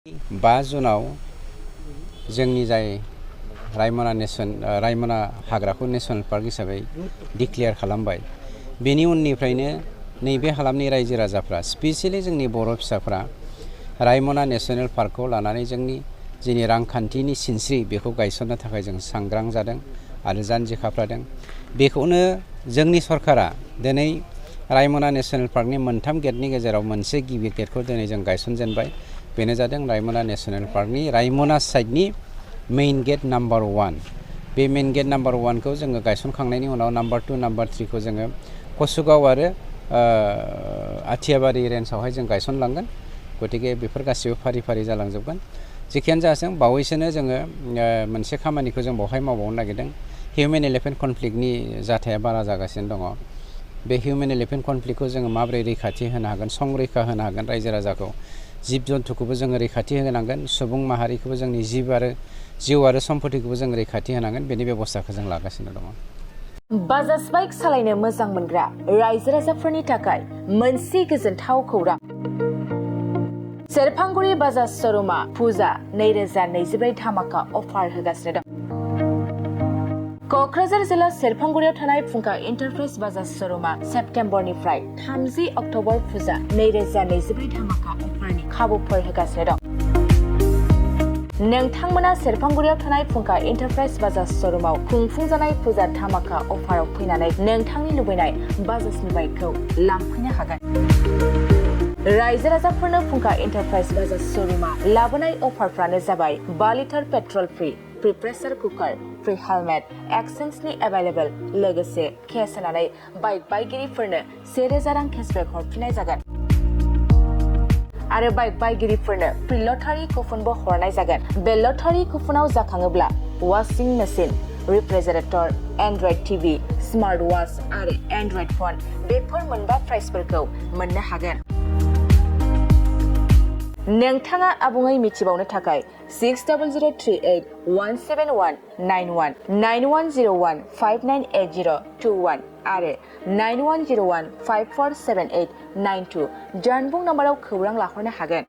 5 जुनाव जोंनि जाय रायमना हाग्राखौ नेशनेल पार्क हिसाबै डिक्लेयार खालामबाय बेनि उननिफ्रायनो नैबे हालामनि रायजो राजाफ्रा स्पेशली जोंनि बर' फिसाफ्रा रायमना नेशनेल पार्कखौ लानानै जोंनि रांखान्थिनि सिनस्रि बेखौ गायसननो थाखाय जों सांग्रां जादों आरो जानजि खाफ्रादों। बेखौनो जोंनि सरकारा दिनै रायमना नेशनेल पार्कनि मोनथाम गेटनि गेजेराव मोनसे गिबि गेटखौ दिनै जों गायसनजेनबाय। बेनो जादों रायमना नेशनेल पार्कनि रायमना साइडनि मेइन गेट नाम्बार 1। बे मेइन गेट नाम्बार 1 खौ जोङो गायसनखांनायनि उनाव नाम्बार 2 नाम्बार 3 खौ जोङो कसुगाव आरो आथियाबारि रेन्जआवहाय जों गायसनलांगोन। गतिके बेफोर गासिबो फारि फारि जालांजोबगोन। जेखियानो जाथों बावैसोनो जोङो मोनसे खामानिखौ जों बावहाय मावबावनो नागिरदों। हिउमेन एलिफेन्ट कनफ्लिक्टनि जाथाया बारा जागासिनो दङ। बे हिउमेन एलिफेन्ट कनफ्लिक्टखौ जोङो माबोरै रैखाथि होनो हागोन, संरैखा होनो हागोन रायजो राजाखौ, जिब जन्थुखौबो जोङो रैखाथि होनांगोन, सुबुं माहारिखौबो जोंनि जिउ आरो सम्पतिखौबो जों रैखाथि होनांगोन। बेनि बेबस्थाखौ जों लागासिनो दङ। बाजाज बाइक सालायनो मोजां मोनग्रा रायजो राजाफोरनि थाखाय मोनसे गोजोनथाव खौरां। सेरफांगुरि बाजाज श'रुमा फुजा 2024 धामाका अफार होगासिनो दं। क'क्राझार जिल्ला सेरफांगुरियाव थानाय फुंखा एन्टारप्राइज बाजाज श'रुमा सेप्तेम्बरनिफ्राय 30 अक्ट'बर फुजा 2024 धामाका अफारनि खाबुफोर होगासिनो दं। नोंथांमोना सेरफांगुरियाव थानाय फुंखा एन्टारप्राइज बाजाज श'रुमाव खुंफुंजानाय फुजा धामाका अफाराव फैनानै नोंथांनि लुबैनाय बाजाजनि बाइकखौ लांफैनो हागोन। रायजो राजाफोरनो फुंखा एन्टारप्राइज बाजाज श'रुमा लाबोनाय अफारफ्रानो जाबाय 5 litre petrol free, pressure cooker, free helmet, एक्सचेन्जनि एभेलेबल, लोगोसे केस होनानै बाइक बायगिरिफोरनो 1000 रां केसबेक हरफिननाय जागोन। आरो बाइक बायगिरिफोरनो फ्रि लटारि कुपनबो हरनाय जागोन। बे लटारि कुपनाव जाखाङोब्ला washing machine, refrigerator, Android TV, smart watch आरो एन्ड्रइड फन बेफोर मोनबा प्राइजफोरखौ मोननो हागोन। नोंथाङा आबुङै मिथिबावनो थाखाय 6003817191 9101598021 आरो 9101547892 जानबुं नाम्बाराव खौरां लाहरनो हागोन।